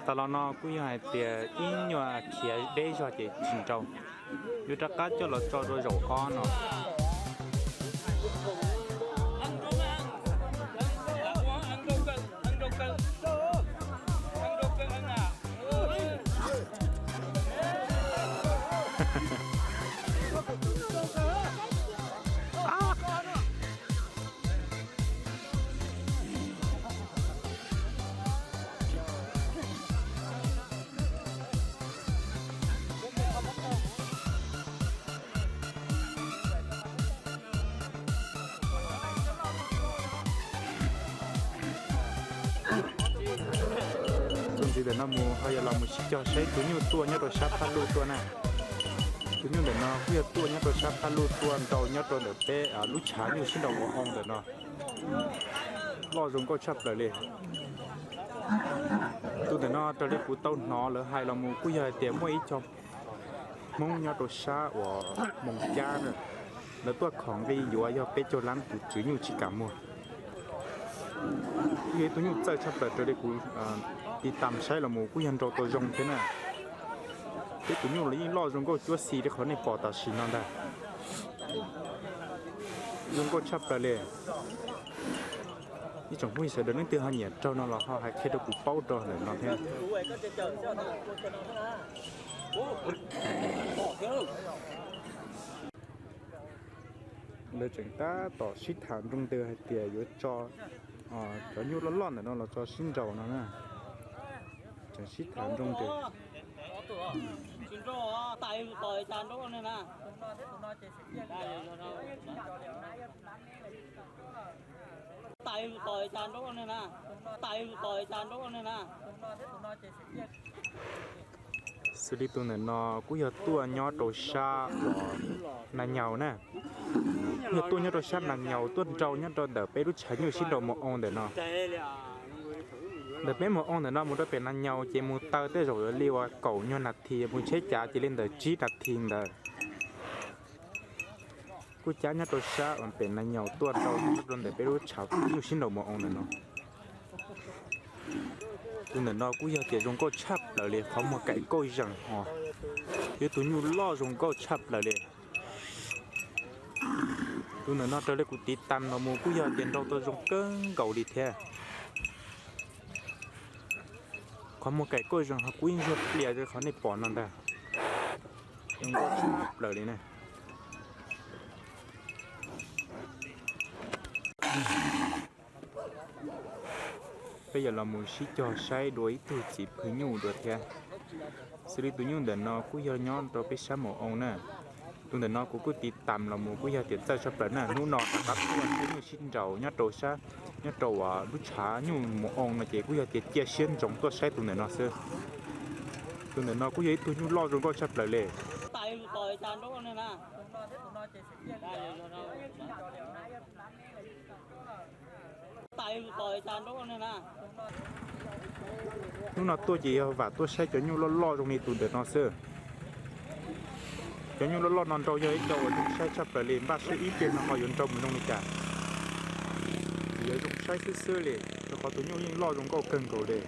Tas los no kuj yog hais tias ib nyuag khiav deb zog ces tsis nrau, yuav rov qab coj los tso rau zaum ob no. Txuas ntxiv ntawm no mus ho yog los mus sib cog saib tus nyuj tuaj nyob rau sab phab luj tuaj na. Tus nyuj ntawm no kuj yog tuaj nyob rau sab phab luj tuaj nrau nyob rau ntawm peb lub tshav nyuj sib nrau mus oo ntawm no. Loj zoo nkauj tshaj plaws li. Tus ntawm no raws li kuv tau hnov lawv hais los mus kuj yog hais tias muaj ib co Hmoob nyob rau sab uas Moos Cab na, lawv tuaj khoom nqi yuav yog peb caug lab tus tswv nyuj tsis kam muag. Kuj yog ib tug nyuj txawj tshaj plaws raws li kuv tiv tam saib los mus kuj yog nrau tau zoo thiab na. Peb tus nyuj los yeej loj zoo nkauj cuab xi li qhov nej pom tam sim no ntag. Zoo nkauj tshaj plaws li. Ib tsoom phooj ywg sawv daws leej twg ho nyiam raug no los ho hais qhia rau kuv paub rau ntawm no thiab. Lawv tseem tab tom sib tham nroo ntws hais tias yuav tso cov nyuj loj loj ntawm no los tso sib nraus no na. Tseem sib tham nroo ntws. Xws li tus ntawm no kuj yog tuaj nyob rau sab uas Nas Nyaus na. Kuj yog tuaj nyob rau sab Nas Nyaus tuaj nrau nyob rau ntawm peb lub tshav nyuj sib nraus mus oo ntawm no. Ntawm peb mus oo ntawm no mus rau pem Nas Nyaus ces mus taw tej zaum yuav li uas kaum nyuag nas this, mus tsheb cav ces li ntawm tsib nas this ntawd. Kuj cab nyob rau sab uas pem Nas Nyaus tuaj nrau nyob rau ntawm peb lub tshav nyuj sib nraus mus oo ntawm no. Tus ntawm no kuj yog tias zoo nkauj tshaj plaws li, qhov muag kaim kauj zees ho yog tus nyuj loj zoo nkauj tshaj plaws li. Tus ntawm no raws li kuv tiv tam los mus kuj yog tias nrau tau zoo kawg nkaus li thiab. Qhov muag kaim kauj zees ho kub ib ntsuag plias li qhov nej pom no ntag. Zoo nkauj tshaj plaws li na. Peb yuav los mus sib cog saib dua ib tug txiv phwj nyuj dua thiab. Xws li tus nyuj ntawm no kuj yog nyob rau peb sab mus oo na. Tus ntawm no kuv kuj tiv tam los mus kuj yog tias txawj tshaj plaws na. Hnub no rov qab tuaj saib nyuj sib nraus nyob rau sab, nyob rau uas lub tshav nyuj mus oo no ces kuj yog tias cia siab ntsoov tuaj saib tus ntawm no xwb. Tus ntawm no kuj yog ib tug nyuj loj zoo nkauj tshaj plaws li. Hnub no tuaj ces yog vam tuaj saib cov nyuj loj loj zoo li tus ntawm no xwb. Cov nyuj loj loj no nrau yog ib co uas zoo saib tshaj plaws li, npaj siab ib pliag no ho yuav nrau mus zoo li cas. Ces yuav zoo saib xwb xwb li, rau qhov tus nyuj yeej loj zoo nkauj kawg nkaus li.